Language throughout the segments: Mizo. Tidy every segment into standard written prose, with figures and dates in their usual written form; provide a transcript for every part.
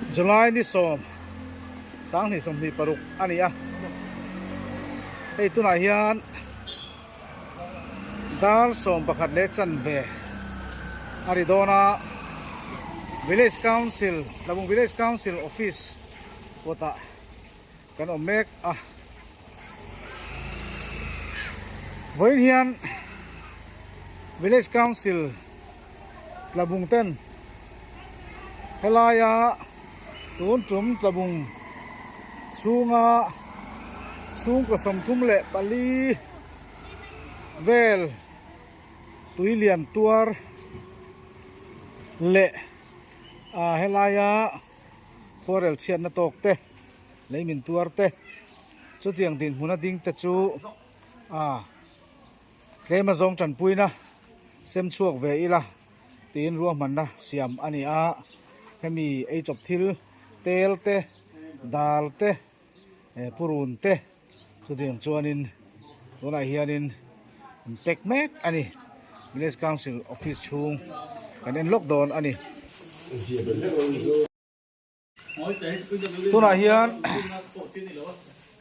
July ni sawm 2026 a ni a, hei tunah hian dar 11 leh chanve a ri dawn a, Village Council Tlabung Village Council Office kawtah kan awm mek a. Vawiin hian Village Council Tlabung ten helaia tun tum Tlabung chhunga chhungkaw 34 vel tui lian tuar leh ah helaia khuarel chhiatna tawk te. Lei min tuar te, chutiang dinhmuna ding te chu a tlem a zawng tanpuina sem chhuak ve ila tiin ruahmanna siam a ni a. Hemi ei chawp thil tel te, dal te, purun te chutiang chuanin tunah hianin an pack mek a ni. Village Council office chhung kan en lawk dawn a ni. Tunah hian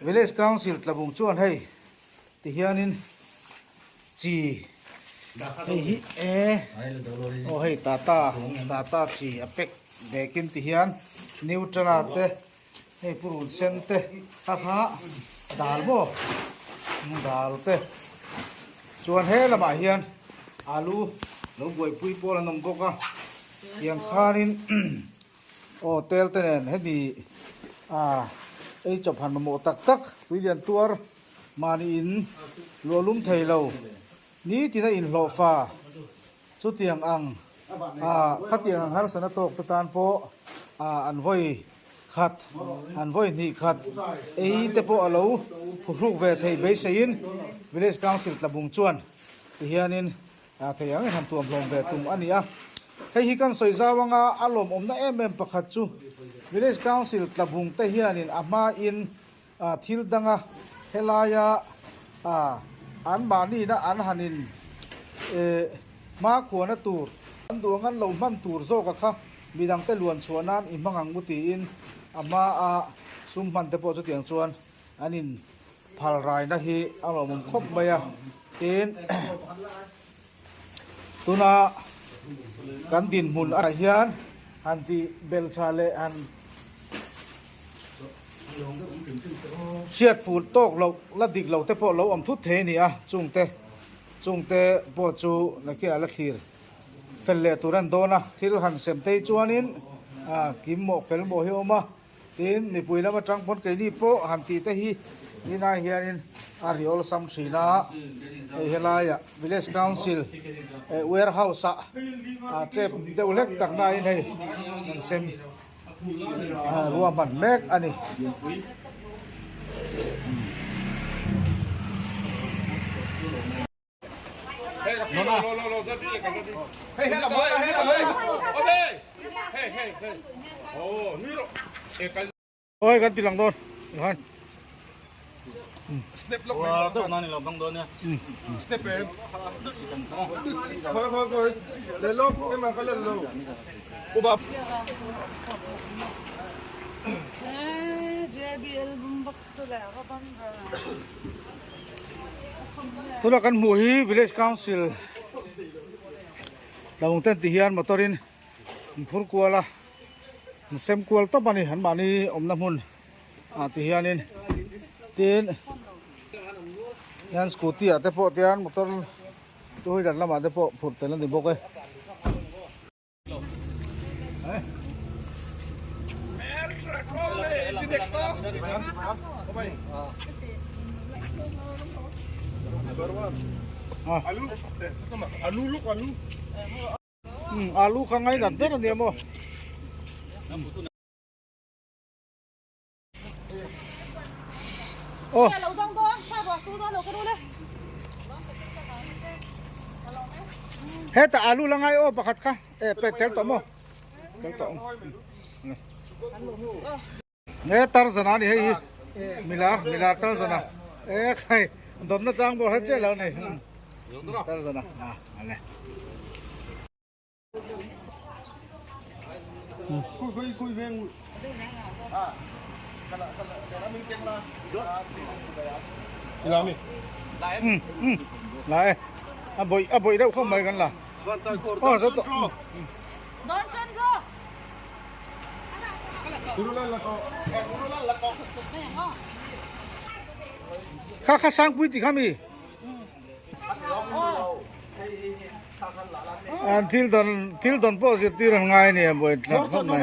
Village Council Tlabung chuan hei ti hianin chi hei hi e aw hei tata tata chi a pack vekin ti hian Nutella te hei purun sen te kha kha dal maw dal te chuan he lamah hian alu lo buaipui pawl an awm bawk a tiang khanin. Aw tel te nen hemi ah ei chawp han mamawh tak tak tuilian tuar mahni in luah lum thei lo nitin a inhlawh fa chutiang ang ah khatiang ang harsana tawk te tan pawh ah an vawi khat an vawi hnih khat ei te pawh a lo phuhruk ve thei beiseiin Village Council Tlabung chuan tihianin A thei ang in han tuam hlawm ve tum a ni a. Hei hi kan sawi zau anga a lawmawmna em em pakhat chu Village Council Tlabung te hianin a hmain thil danga helaia anmahnina an han in hmakhuana tur an duh ang an lo hman tur zawka kha midangte luan chhuah nan i hmang ang u tiin a hmaa sum hman te pawh chutiang chuan An in phal raina hi a lawmawm khawp mai a, tin tuna kan dinhmun ah hian han tih bel tha leh han hriat fuh tawk loh la dik lo te pawh lo awm thut thei a ni a, chungte chungte pawh chu nakinah la thlir fel leh tur a ni dawn a, thil han sem tei chuanin kim mawh fel mawh hi a awm a. Tin, mipui lam atang pawn keini pawh han tih te hi ninai hianin a ri awlsam thin a, hei helaiah Village Council eh warehouse ah a chep deuh hlek tak nain hei an sem ruahman mek a ni. Oi kan ti lang dawn han step lok mai deuh na ni lo bang dawn nia step em khoi khoi khoi le lok em ka le lo uba JBL boombox le Tuna kan hmuh hi village council tlawng ten ti hian motor in an phur kual a an sem kual tawp a ni an mahni awmna hmun ah ti hianin tin hian scooty ah te pawh tian motor two wheeler lamah te pawh phurh tel a ni bawk e. Alu kha ngai nat ber a nia maw. Aw. Hetah alu la ngai aw pakhat kha e pe tel tawh maw tel tawh e Tarzan a ni hei hi milar milar Tarzan a e khai dawmna chang bawr hre chiah lo ni Tarzan a a le. La e a bawih a bawih deuh khawp mai kan la aw zo tawh. Kha kha sangpui tih kha mi an thil dawn thil dawn pawh zirtir an ngai a ni a buai thlak khawp mai.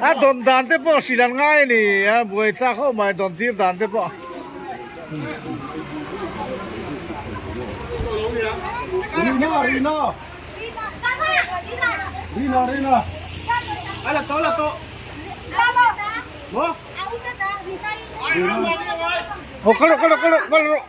A dawn dan te pawh hrilh an ngai a ni a buai thlak khawp mai dawn tir dan te pawh. Rina Rina Rina Rina Aw kal rawh kal rawh kal rawh kal rawh.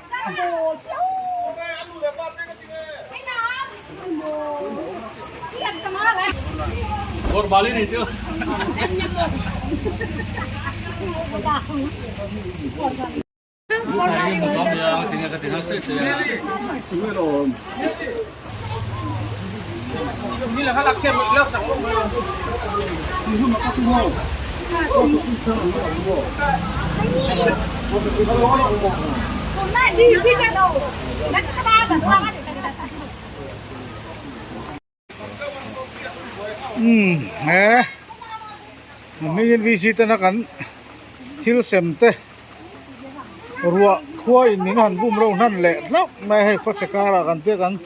Umm he hmingin VC tena kan thil sem te ruah khua in min han bum reuh hnan leh hlauh mai a hei khawchhe karah kan piak ang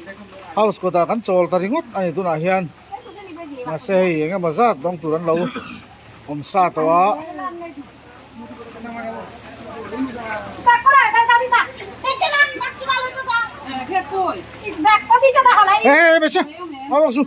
house kawtah kan chawl ta ringawt a ni tunah hian mahse hei eng emaw zat dawng tur an lo awm sa tawh a. Hey, hey, hey, su.